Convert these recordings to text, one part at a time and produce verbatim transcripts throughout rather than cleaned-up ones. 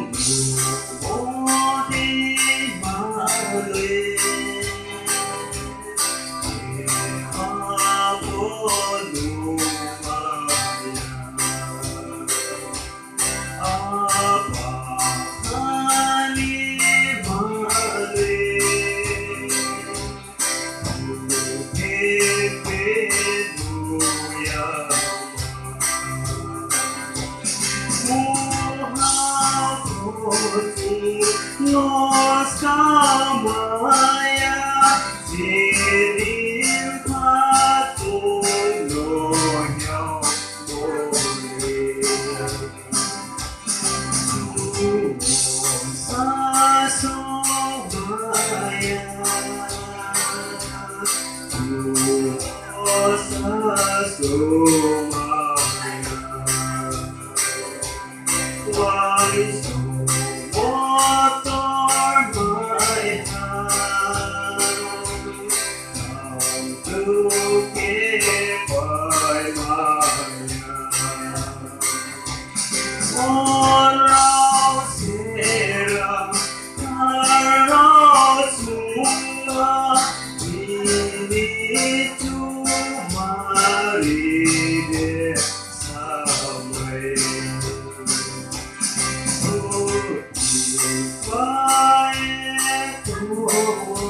Nung bodei manoi, abo nung maya. Apa kha ni manoi, bung khe pe nu ya ma. Mungha pho chung no skang maya, chini mpha chung no hiao bo le. Chung no sasaoh maya, chung no sasaoh maya. Uaingsouhmo tormai ha, ang chung khe phaimai ya. Mon rao se ra, kar rao sungma, bini chumari de samai. Bung khe pai tong wo,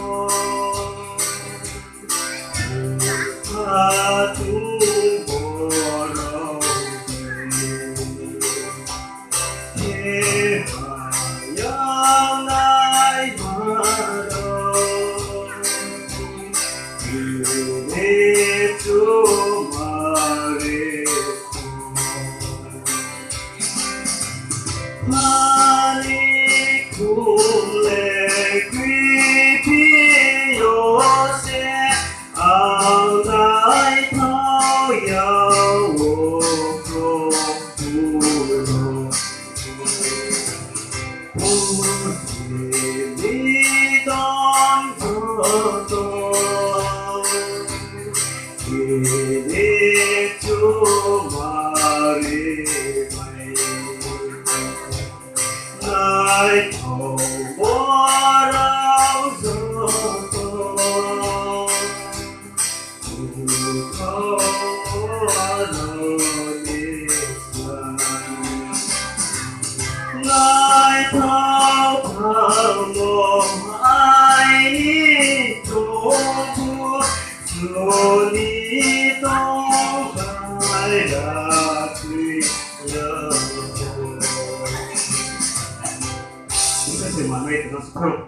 bung kha chung bo rao bai. Khe ha yag naima rao, bini chumari pho. Ani khum le kriphi yo se, ang naithao ya wo kro puro. Purthimbi ni dom joto, bini chumari bai. Naithao wo rao joto, bung kha wo rao ni slái. Naithao thanngmo aini Probu, joni tongthai ra tui ya. Ongkha se manai tong na suphang.